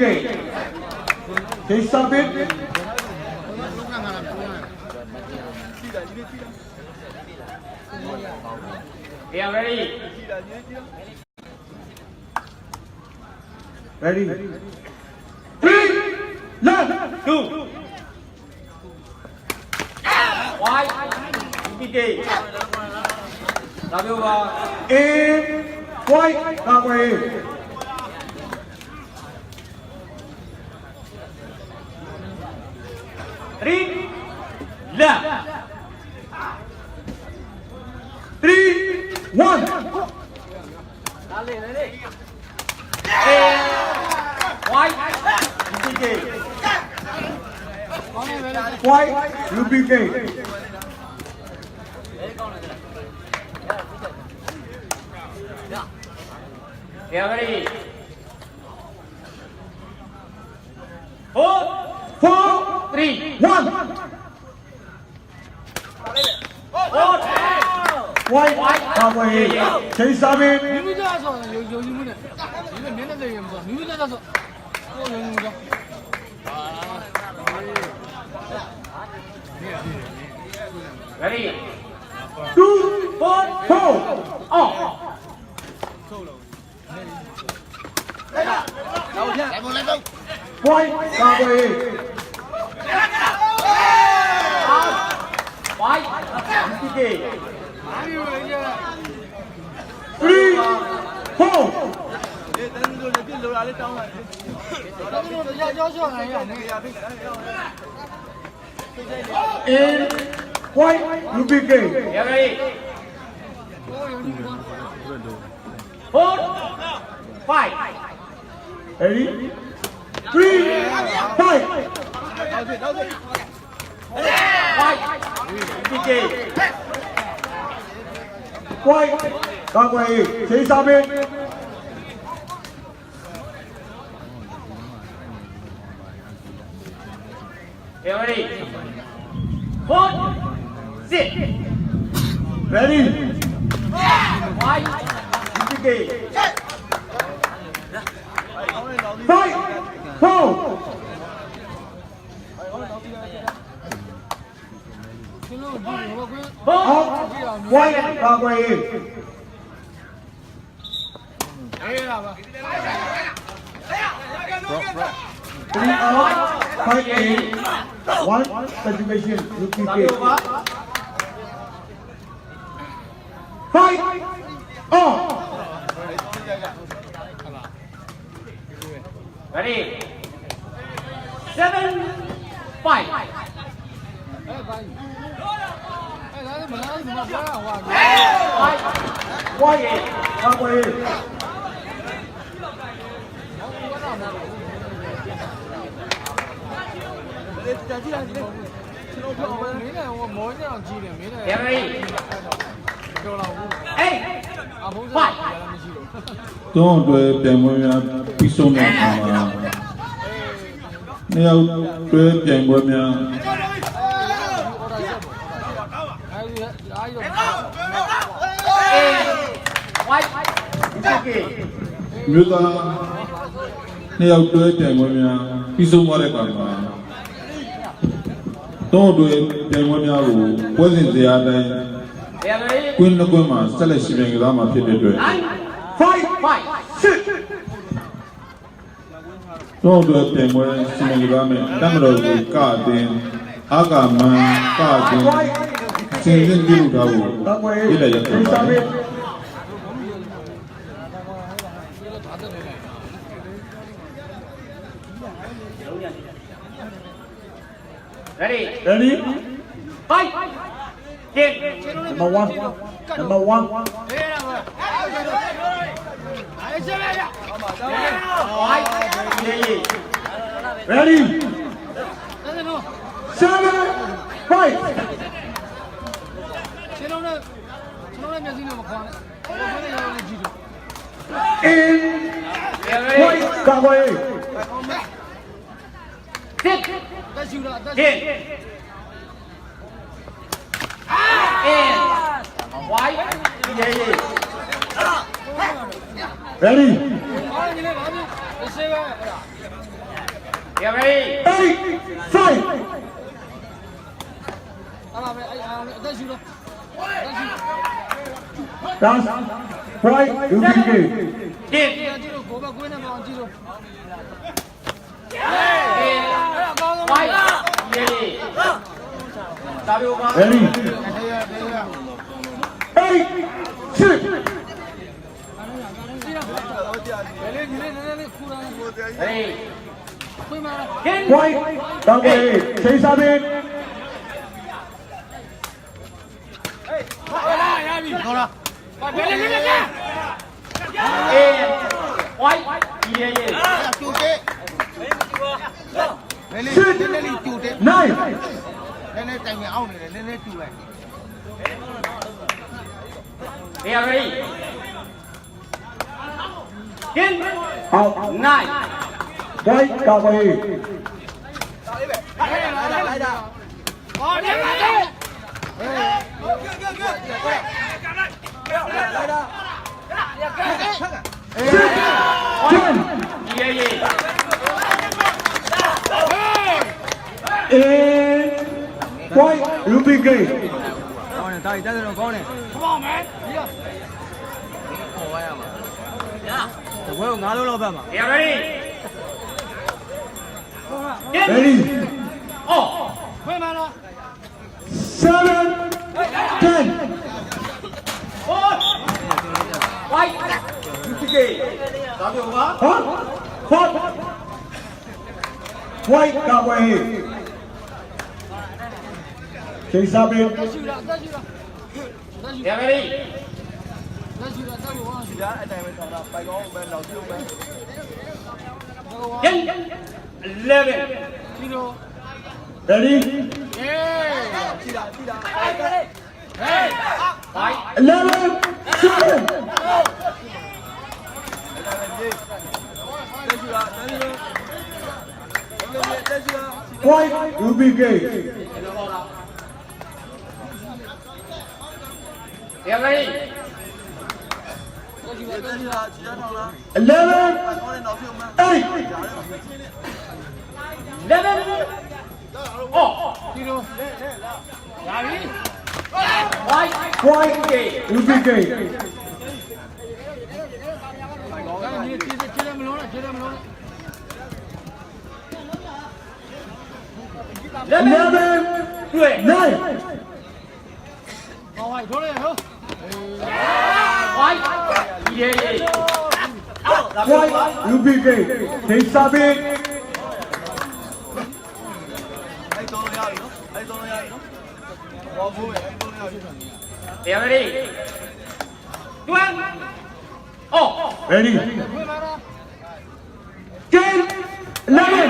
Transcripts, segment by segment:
Change submit. Ready. Three, left. Two. White. P K. Last one. In white, Kabwe. Three, left. Three, one. White, U P K. White, U P K. Ready. Four, four, three, one. White, Kabwe. Change submit. Ready. Two, four, four. Off. White, Kabwe. White, U P K. Three, four. In white, U P K. Ready. Four, five. Ready. Three, five. Five. U P K. White, Kabwe. Change submit. Ready. Four, six. Ready. Five, U P K. Five, four. Four, white, Kabwe. Three out, five in, one participation, U P K. Five all. Ready. Seven, five. Five. White, Kabwe. Ready. Eight, five. Tooj dua piam npua mya, pib xoo nua. Nej yog dua piam npua mya. Nyuj Tag, nej yog dua piam npua mya, pib xoo nua rau kam mas. Tooj dua piam npua mya lus, puab zim ntxiv a dai. Kuj nug kuj mas, sab le si mees dab mas phiaj dua dua. Five, five, six. Tooj dua piam npua si mees dab me, dab me rau tus kaj ti, ab kas mas kaj ti, txij nti lug rau ib daim yog tus. Ready? Ready? Fight! Number one. Number one. Ready? Seven, fight! In, fight, Kabwe. Ten. Ten. Ten. Fight. Ready? Eight, five. That's white, U P K. Ready. Eight, six. White, Kawg Pej, Tsev Xab Peb. Six, nine. Out. Nine. White, Kawg Pej. Six, ten. Eight, white, U P K. Ready. Seven, ten. Huh? What? White, Kawg Pej. Tsev Xab Peb. Eleven. Ready? Eleven, seven. White, U P K. Eleven, eight. Eleven, oh. White, U P K. Eleven, nine. White, U P K, Tsev Xab Peb. Ready? Twelve. Oh. Ready. Ten, eleven.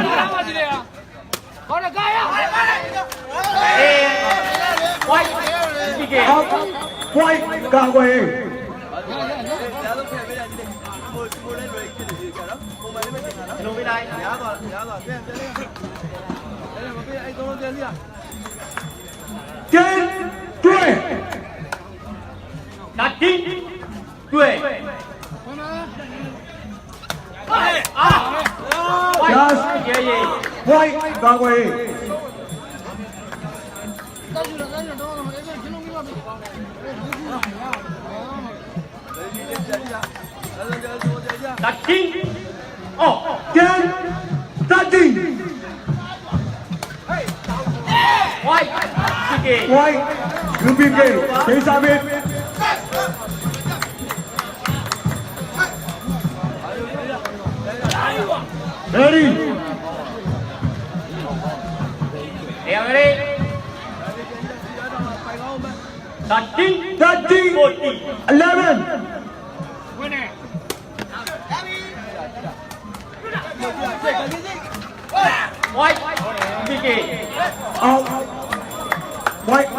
Out. White, Kawg Pej. Ten, twelve. Thirteen, twelve. Just white, Kawg Pej. Thirteen. Oh. Ten, thirteen. White, U P K, Tsev Xab Peb. Ready. Ready. Thirteen, eleven. White, U P K. Out. White.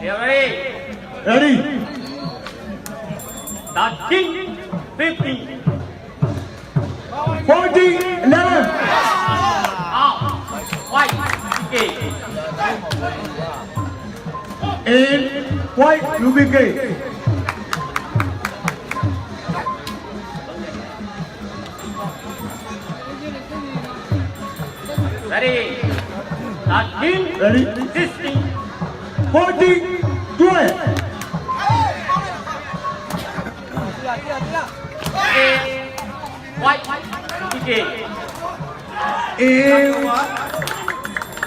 Ready. Ready. Thirteen, fifteen. Fourteen, eleven. Out. White, U P K. Eight. White, Lubike. Ready. Thirteen. Ready. Sixteen. Fourteen. Twelve. White. White.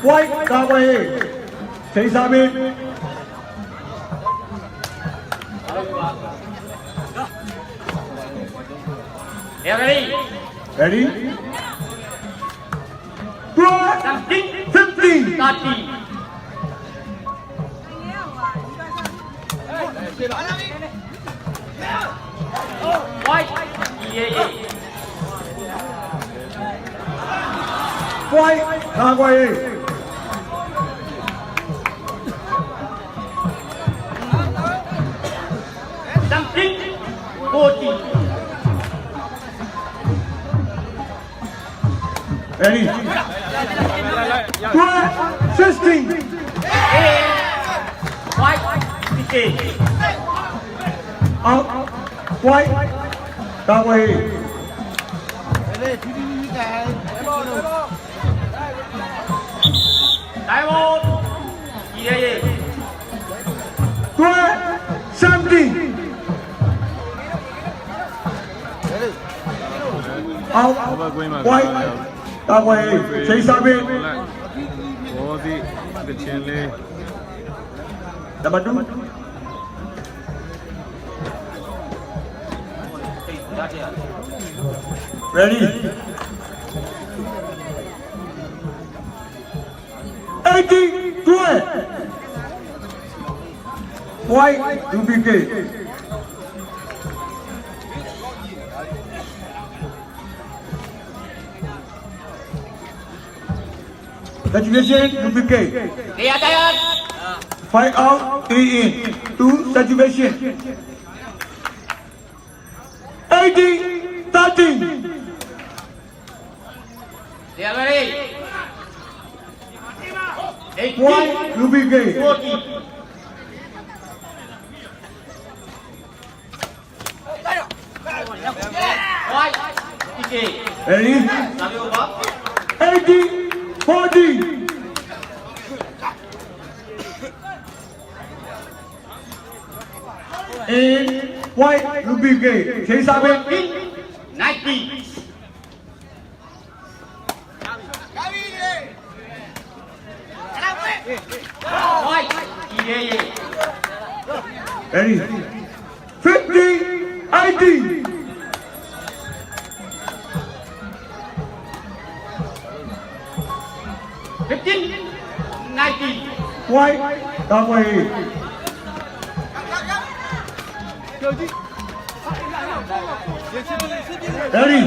White. Kawe. Chase Sabin. Ready. Ready. Twelve. Seventeen. Thirteen. White. White. Kawe. Seventeen. Fourteen. Ready. Twelve, sixteen. White. Out. White. Kawe. Time out. Twelve, seventeen. Out. White. Kawe. Chase Sabin. Ready. Eighteen, twelve. White, Lubike. Situation, Lubike. Five out, three in. Two situation. Eighteen, thirteen. White, Lubike. Ready? Eighteen, fourteen. And White, Lubike. Chase Sabin. Nineteen. Ready. Fifteen, eighteen. Fifteen, nineteen. White, Kawe. Ready.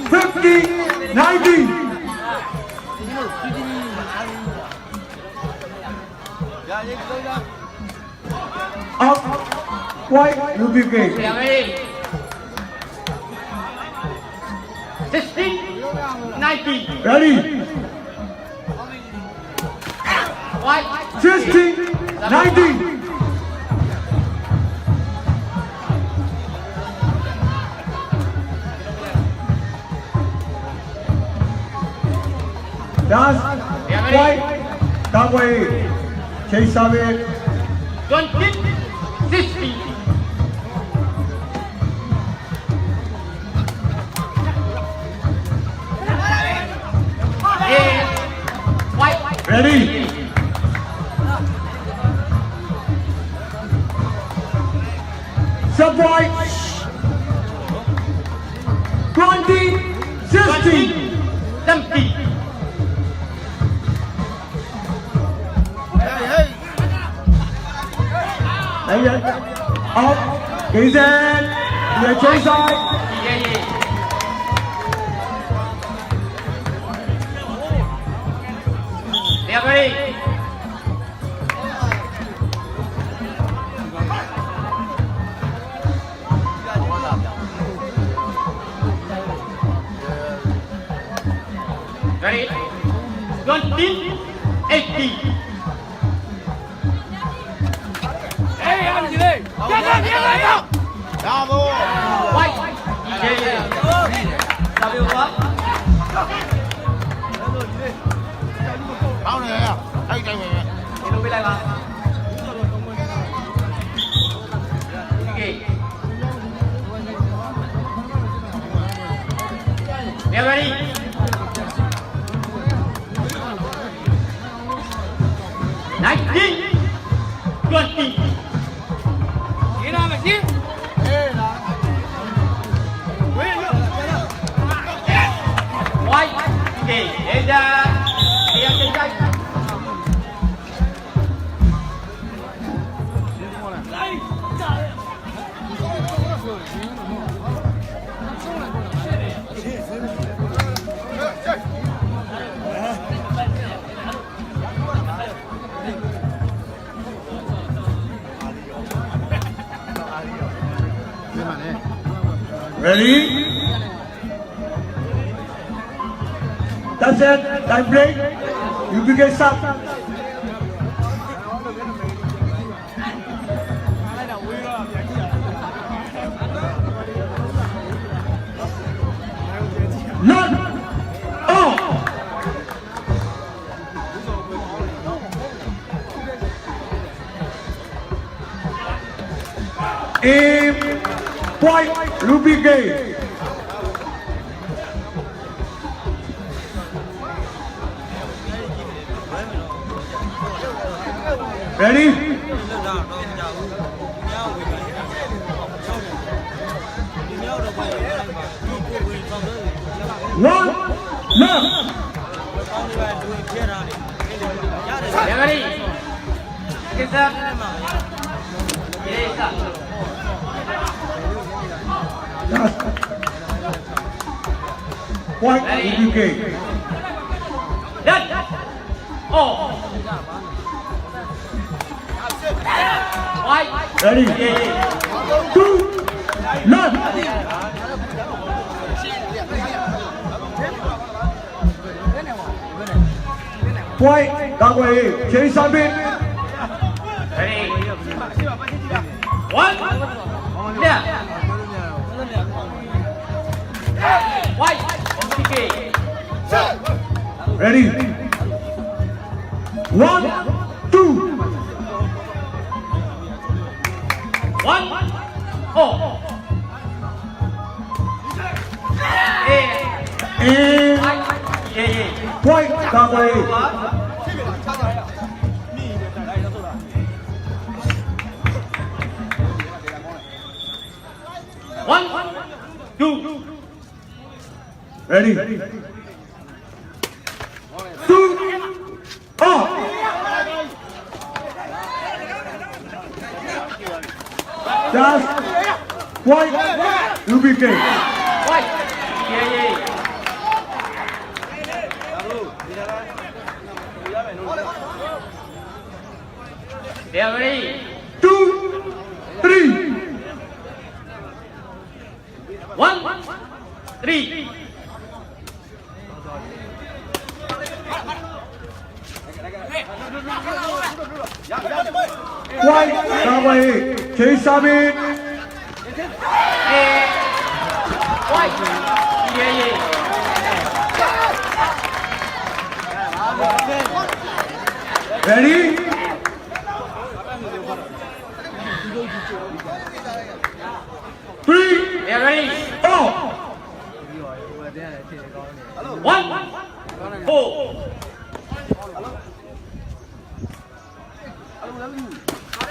Fifteen, nineteen. Up. White, Lubike. Sixteen, nineteen. Ready. White. Sixteen, nineteen. That's White, Kawe. Chase Sabin. Twenty, sixteen. Ready. Sub White. Twenty, sixteen. Seventeen. Up. Ký Sen. Người trúng sai. Ready? Twenty, Eighty. White, D J. Get ready. Nineteen, twenty. White, okay, and, uh, Ready? That's it. Time break. U B K sub. None. All. Aim, point, Ruby Gate. Ready? One, left. Ready? Get set. Yes, sir. Point, ready. U B K. Done. Oh. White. Ready. Yeah, yeah. Two. None. Point, Kawai, Chain Summit. Ready. One. Yeah. White. Ready. One, two. One. Oh. And point, Kawai. One, two. Ready. Two. Up. Just point, U B K. They are ready. Two, three. One, three. White, Kawai, Chain Summit. White. Yeah, yeah. Ready? Three. Yeah, ready. Four. One, four.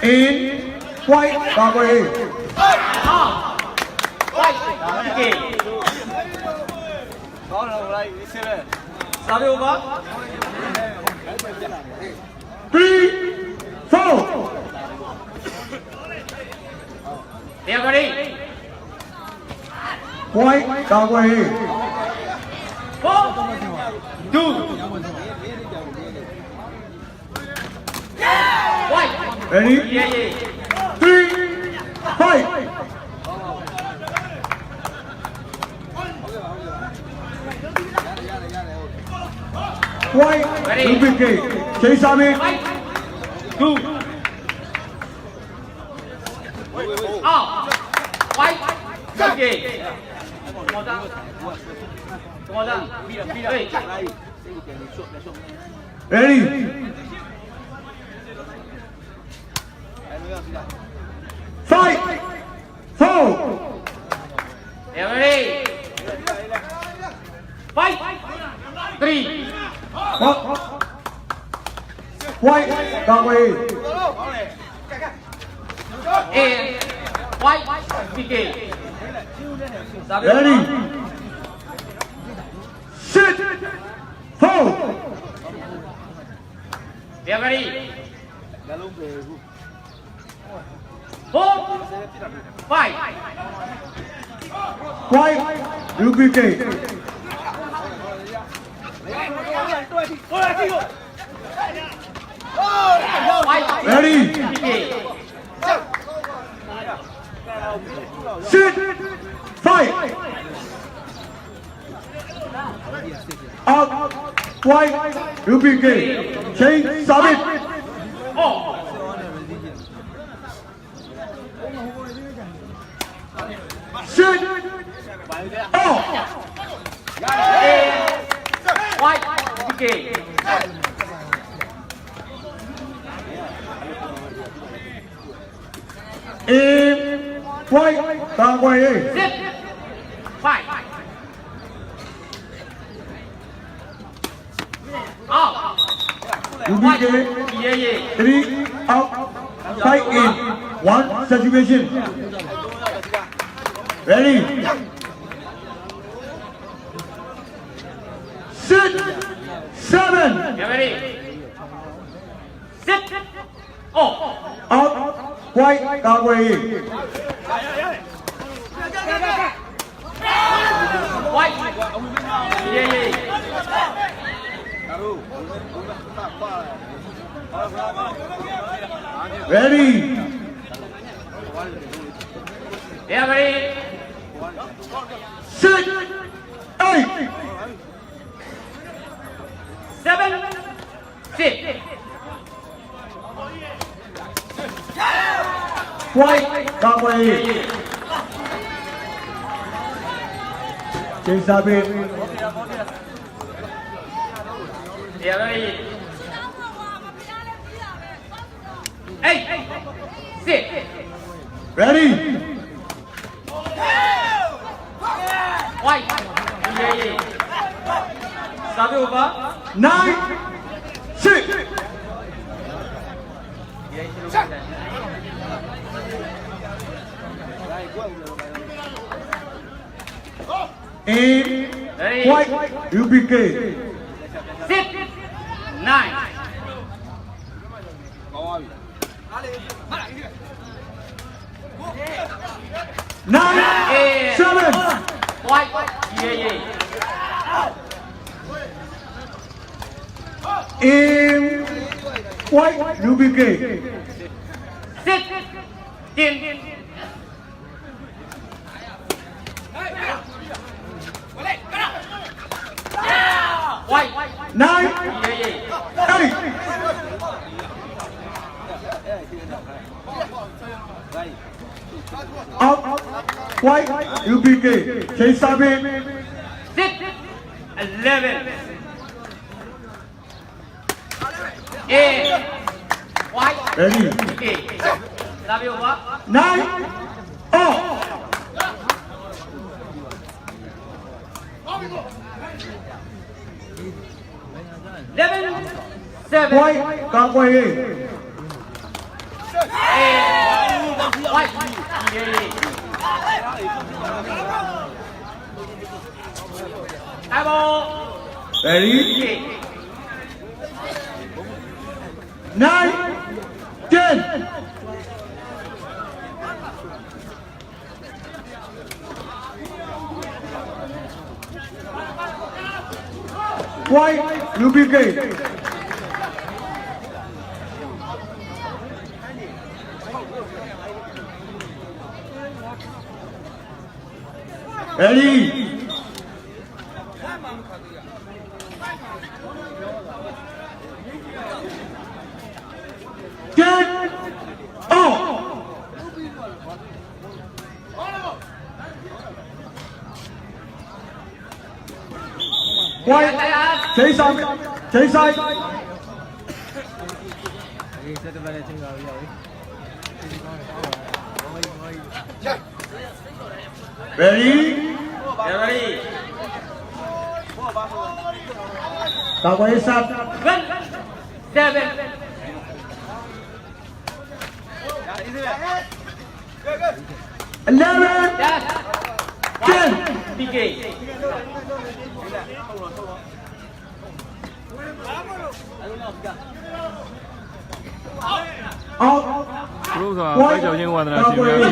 In, white, Kawai. Ah. White. Okay. Three, four. They are ready. Point, Kawai. Four, two. White. Ready? Yeah, yeah. Three, fight. Point, ready. U B K. Change side mid. Ready. Fight. Four. Ready. Fight. Three. Fight. Kawg pais. And fight. P K. Ready. Sit. Four. Ready. Four, five. Five, U P K. Ready. Sit. Fight. Up. Fight. U P K. Change side mid. Sit. Off. White, U P K. Im, white, kawg pais. Sit. Fight. Out. U P K. Three out. Five in. One substitution. Ready. Sit. Seven. Get ready. Sit. Off. Out. White, kawg pais. White. Ready. Ready. Six. Eight. Seven. Six. White, kawg pais. Change side mid. Eight. Six. Ready. White. Nine. Six. Im, white, U P K. Six. Nine. Nine. Seven. White. Im, white, U P K. Six. Ten. Nine. Eight. Up. White, U P K. Change side mid. Six. Eleven. Ready. Nine. Off. Eleven. Seven. White, kawg pais. White. Ready. Nine. Ten. White, U P K. Ready. Quay. Chase side. Chase side. Ready. Ready. Cowboy side. Seven. Eleven. Ten. P K. Out. Group thua pab caug yeej ua ntawm no sim neej.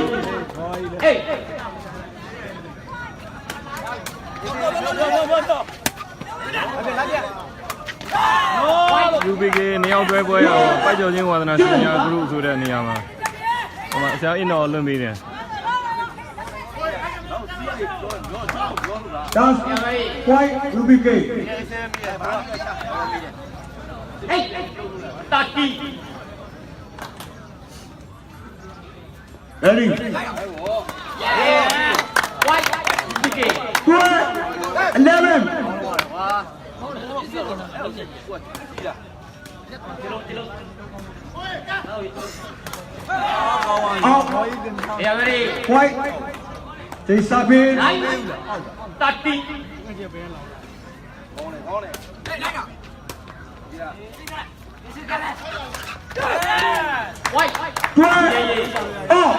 U P K nws ua dua pua yog pab caug yeej ua ntawm no sim neej group thua nws yog mas. Ua mas xav ib no lwm npis tias. That's quite U P K. Ready. Twelve, eleven. Out. Quay. Chase side pin. Twelve. Out.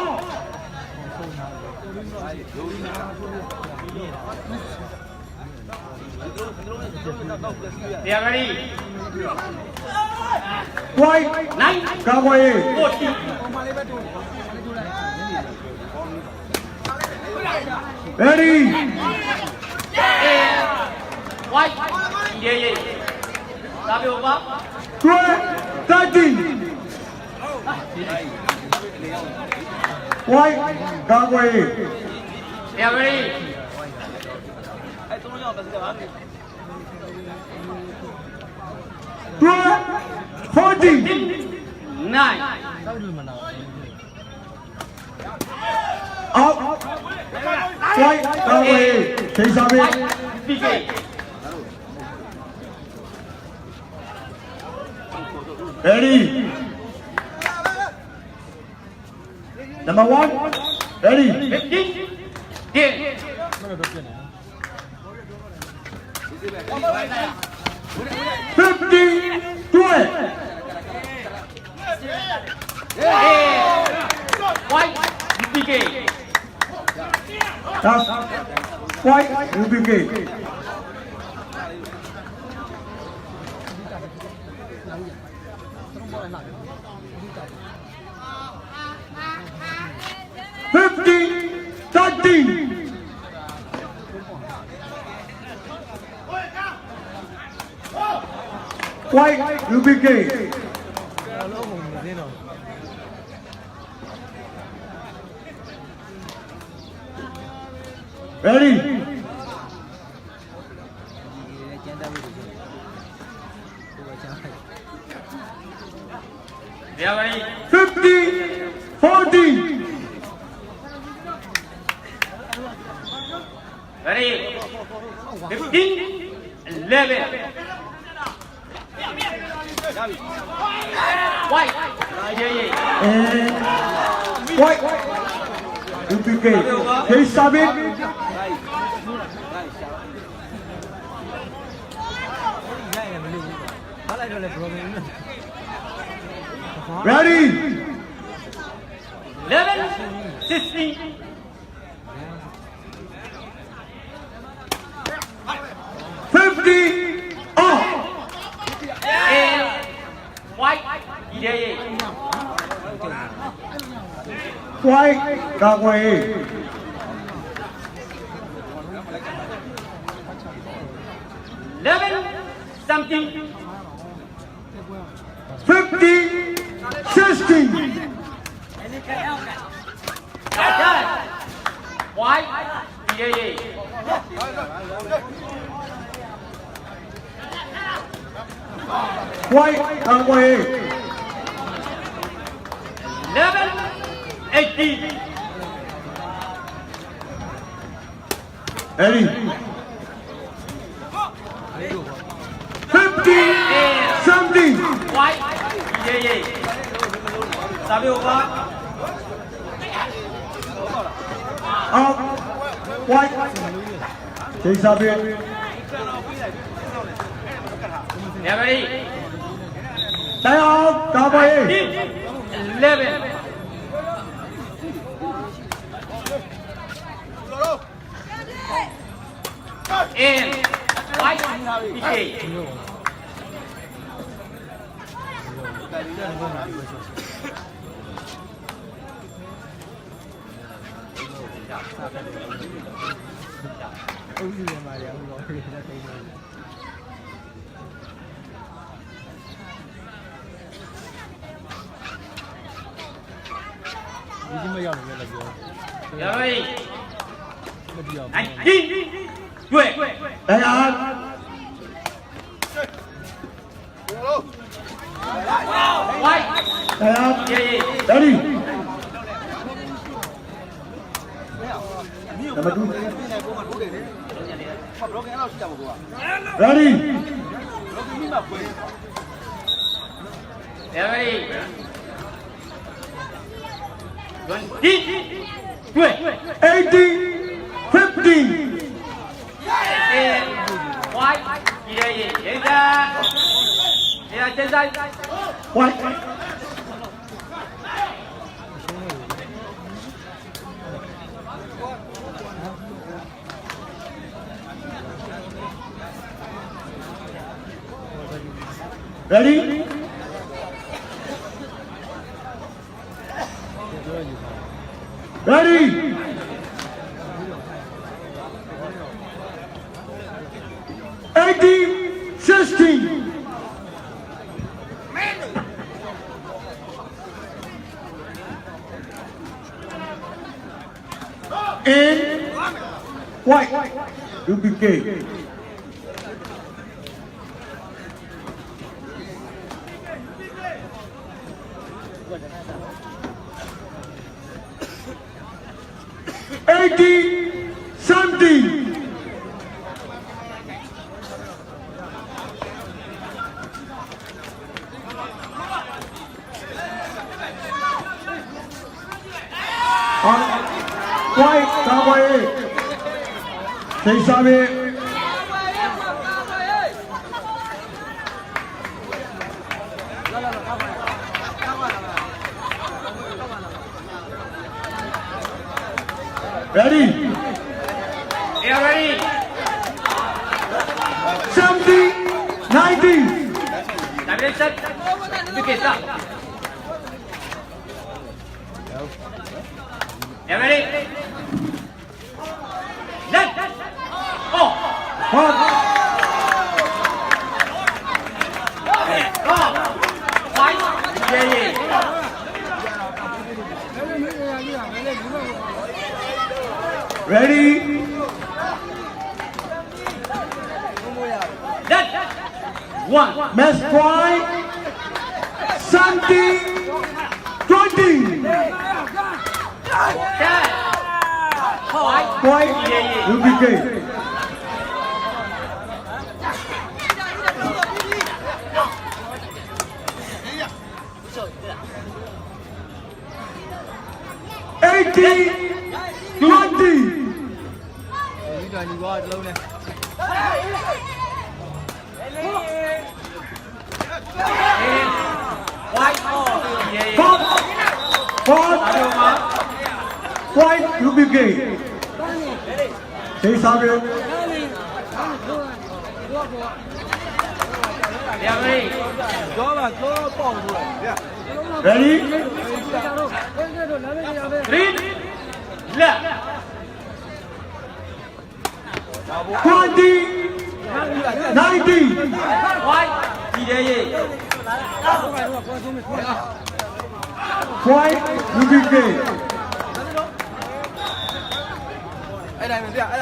Quay. Cowboy. Ready. Twelve, thirteen. Quay. Cowboy. Twelve, fourteen. Nine. Out. Quay. Cowboy. Chase side pin. Ready. Number one. Ready. Fifteen. Ten. Fifteen, twelve. Quay. U P K. That's quay. U P K. Fifteen, thirteen. Quay. U P K. Ready. Fifteen, fourteen. Ready. Fifteen, eleven. Quay. Quay. U P K. Chase side pin. Ready. Eleven, sixteen. Fifty, off. Quay. Quay, cowboy. Eleven, something. Fifty, sixty. Quay. Quay, cowboy. Eleven, eighteen. Ready. Out. White. Change side. Ready. Time out. Time out. Eleven. And white. P K. Ready. Nineteen. Twelve. Time out. White. Time out. Ready. Number two. Ready. Ready. Twenty. Twelve. Eighteen. Fifteen. White. White. Ready? Ready? Eighteen sixteen. And white, U B K. Eighteen seventeen. White, Cowboy. Change side. Ready? Seventeen nineteen. Ready? One. Ready? One. Match point. Seventeen twenty. Point. U B K. Eighteen twenty. Point. Point. Point U B K. Change side. Ready? Green. Left. Twenty nineteen. White. White U B K.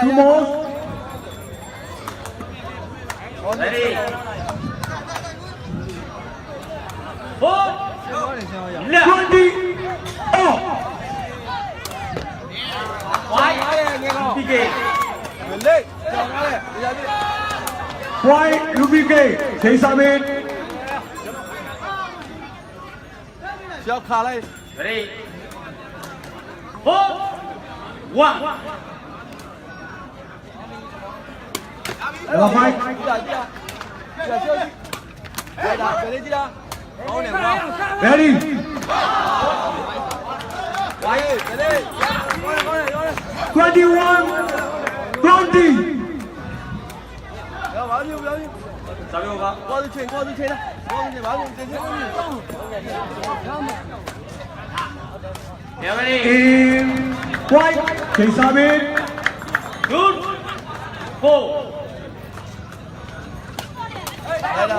Two more. Ready. Four. Left. Twenty. Off. White. U B K. White U B K. Change side. Ready. Four. One. Hello, Mike. Ready. Twenty-one, twenty. Ready. Im, quay, change side. Good. Four.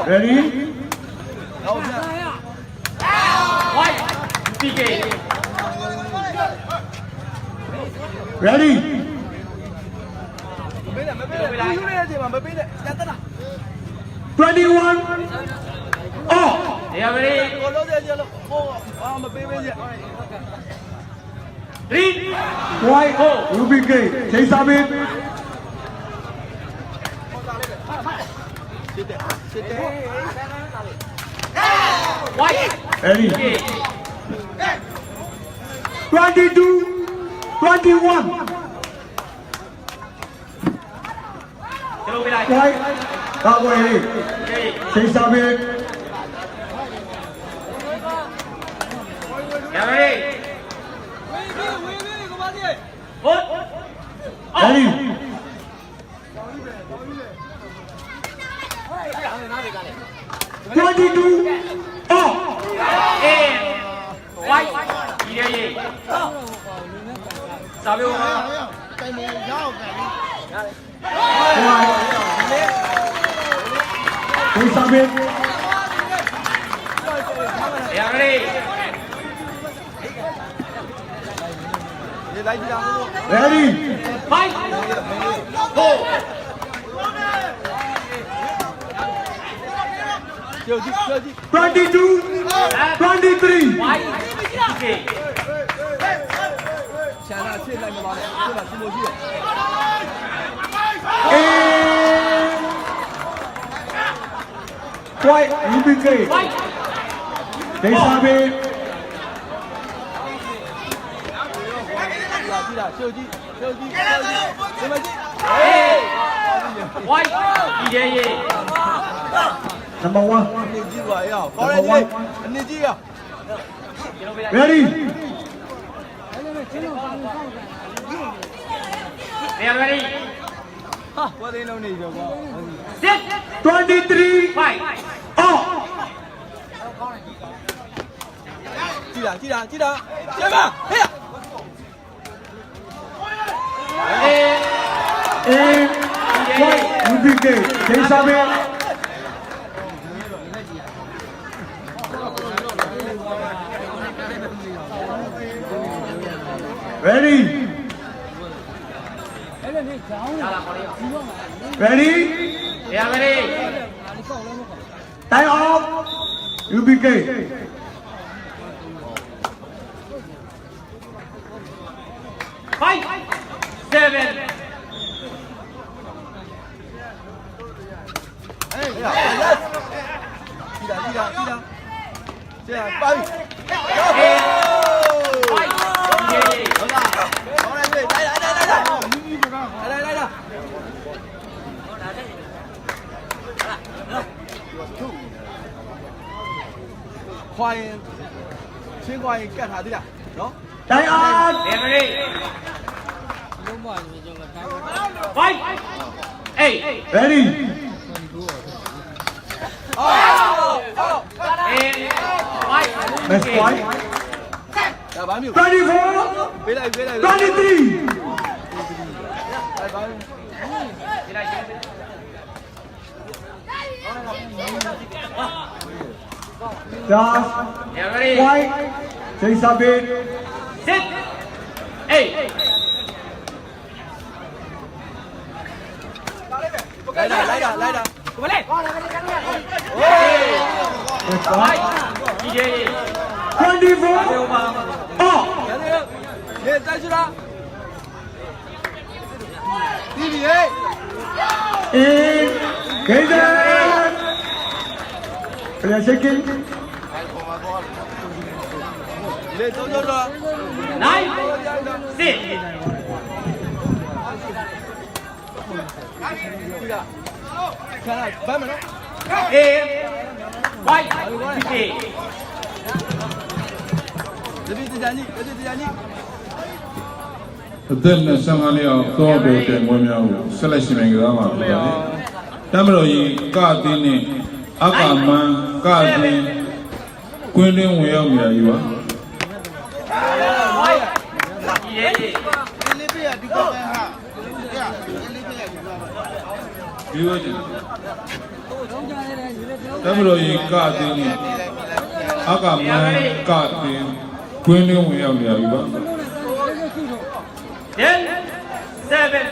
Ready. Quay. P K. Ready. Twenty-one. Off. Ready. Ready. Quay. U P K. Change side. Quay. Ready. Twenty-two, twenty-one. Quay. Ra quay đi. Change side. Ready. Ready. Twenty-two. Off. Ê, quay. Gì đây gì? Sao biết không? Quay. Tôi sao biết? Đèo nó đi. Ready. Fight. Go. Twenty-two, twenty-three. Fight. Ê. Quay, U P K. Change side. Quay. Gì vậy? Number one. Number one. Ready. Ready. Set. Twenty-three. Fight. Off. Ê, ê, quay, U P K, change side. Ready. Ready. Time off. U P K. Fight. Seven. Ê, ê, ê, ê, ê. Fight. Ê, ê, ê. Khoai, sib khoai kaj hnav tib yam no. Time out. Ready. Fight. Ê. Ready. Ê. Fight. Next fight. Twenty-four. Twenty-three. Just quay. Change side. Sit. Ê. Lái ra, lái ra, lái ra. Ê. Twenty-four. Off. Ê, tay sib ra. Ê, kev deb. Players shaking. Nine, six. Eight, five, fifty. Tab tom sab hab li ob tuab pem tes nqua mias sab laj sis me nkawd mas tab meem los yim kaj tib ni, ab qam mas kaj tib, kuj li mus yog mias yuav. Tab meem los yim kaj tib ni, ab qam mas kaj tib, kuj li mus yog mias yuav. Ten, seven.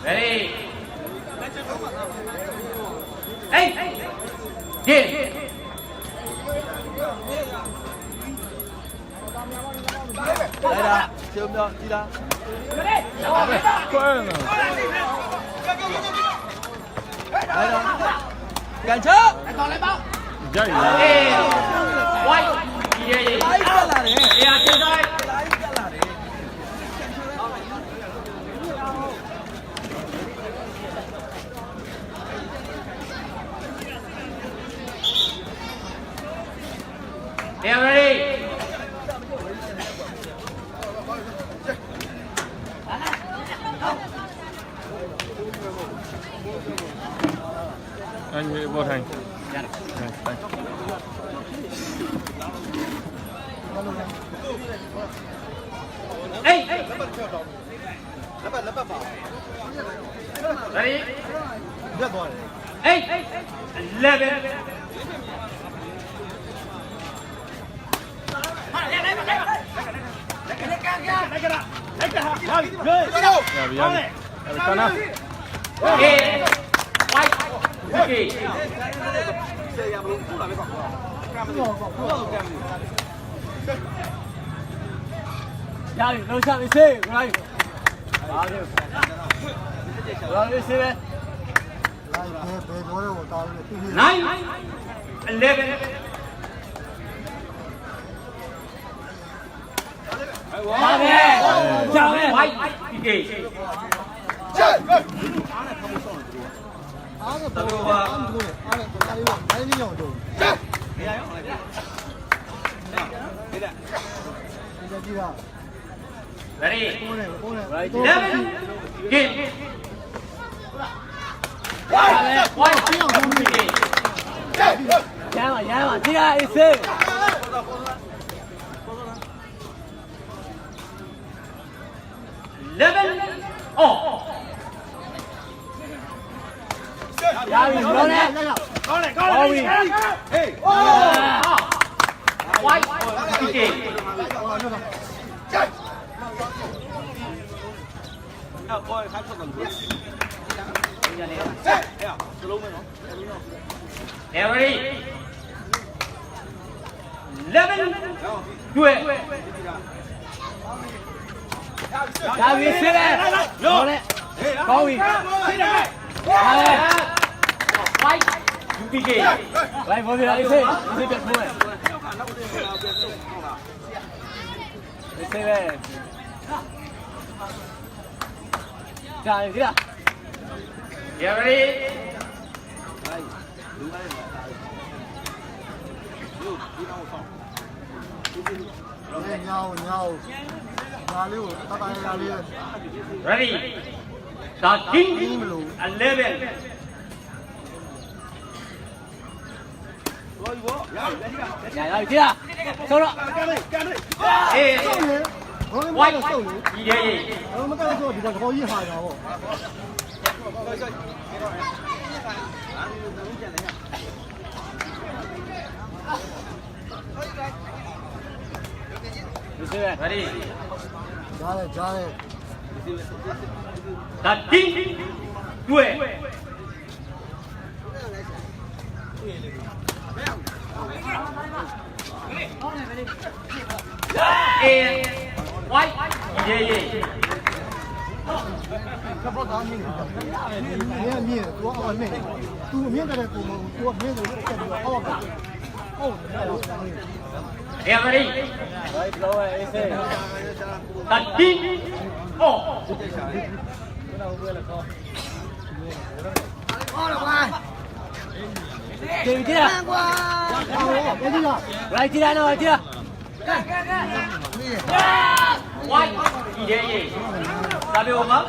Ready. Eight. Game. Hey, ready. Anh Nguyễn Vô Thành. Hey. Ready? Eight, eleven. Eight, five, fifty. Nine, eleven. Five, fifty. Ready. Eleven. Game. One. Eleven all. Five. Ready. Eleven, twelve. Five, fifty. Ready. Ready. Thirteen, eleven. Ready. Thirteen, twelve. White, Y D A. Referee. Thirteen all. Tig thiab. Tig thiab no, tig thiab. White, Y D A. Cà phê ôm ấm.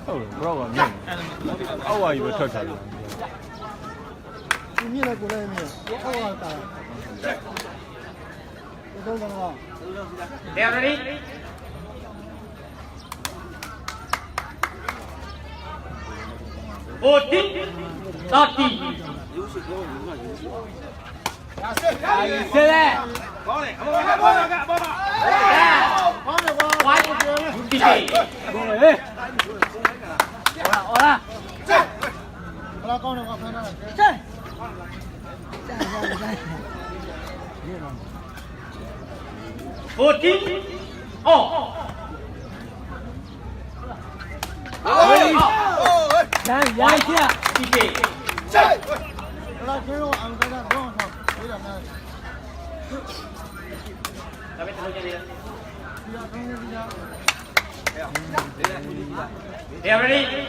Oh, bro, man. Oh, why you were touching? Ready? Fourteen, thirteen. Fourteen all. Ready?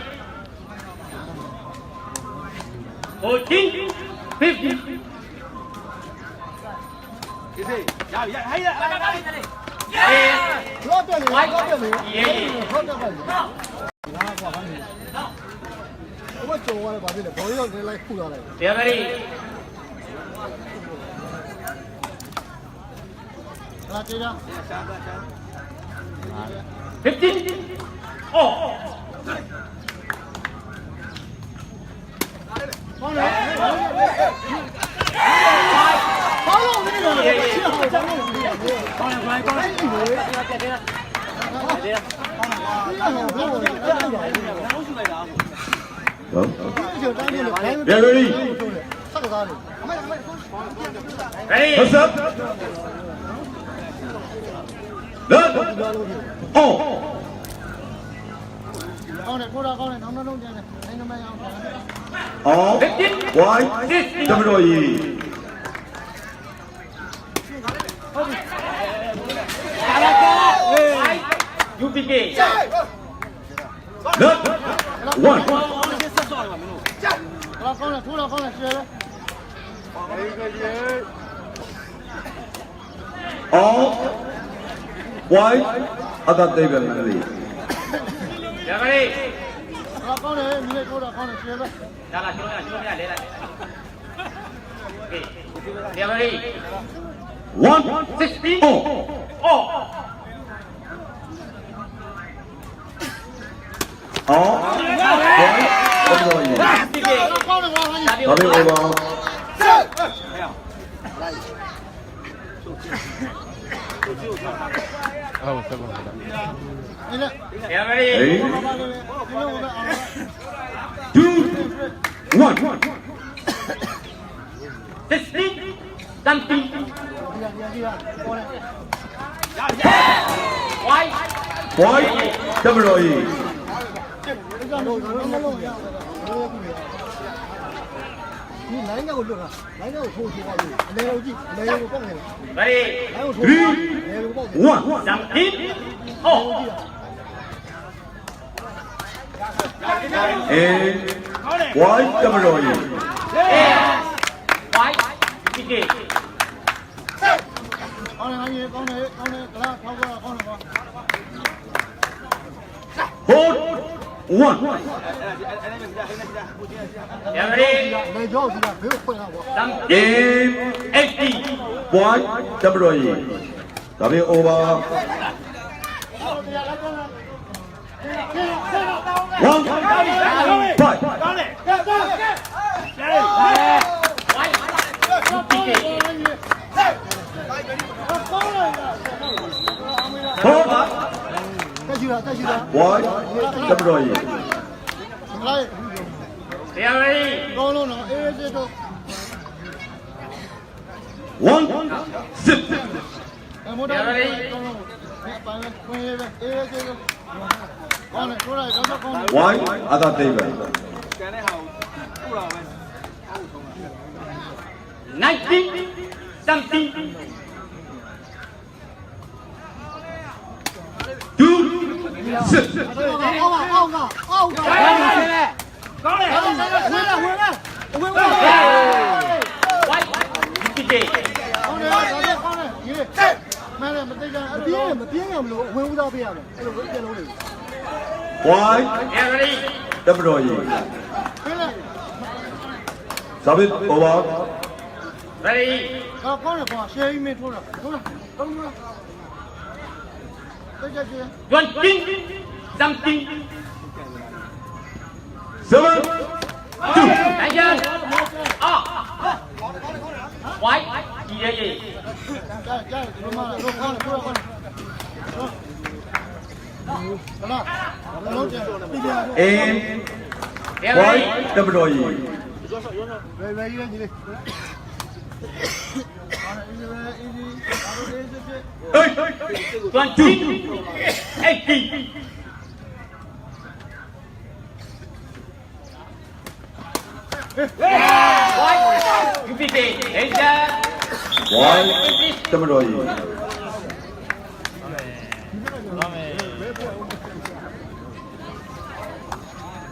Fourteen, fifteen. Ready? Fifteen. Oh. Ready? Ready? Heads up. Done. Oh. All white, W E. Red, one. All white, Adam David Manley. One, sixteen, all. All. All. Cà phê ôm ấm. Eight. Two. One. Sixteen, seventeen. White. White, W E. Ready? Three, one. Seventeen, all. And white, W E. White, Y D A. Hold one. Seventeen, eighteen. White, W E. Cà phê ôm ấm. One, five. Four. White, W E. Ready. One, sip. Ready. Why? Ada David. Nineteen, seventeen. Two, six. Why? Ready. Double. Sabit, over. Ready. Twenty, seventeen. Seven, two. Đánh chân. Up. Quay. Đi đây gì? Em. Quay. Double. Ê! Toàn chín. Ê, kì. Quay. Cứ phi kì. Để ra. Quay. Cho mày rồi.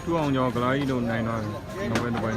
Chú ông cho cái lấy đồ này rồi. Nó quên, nó quên.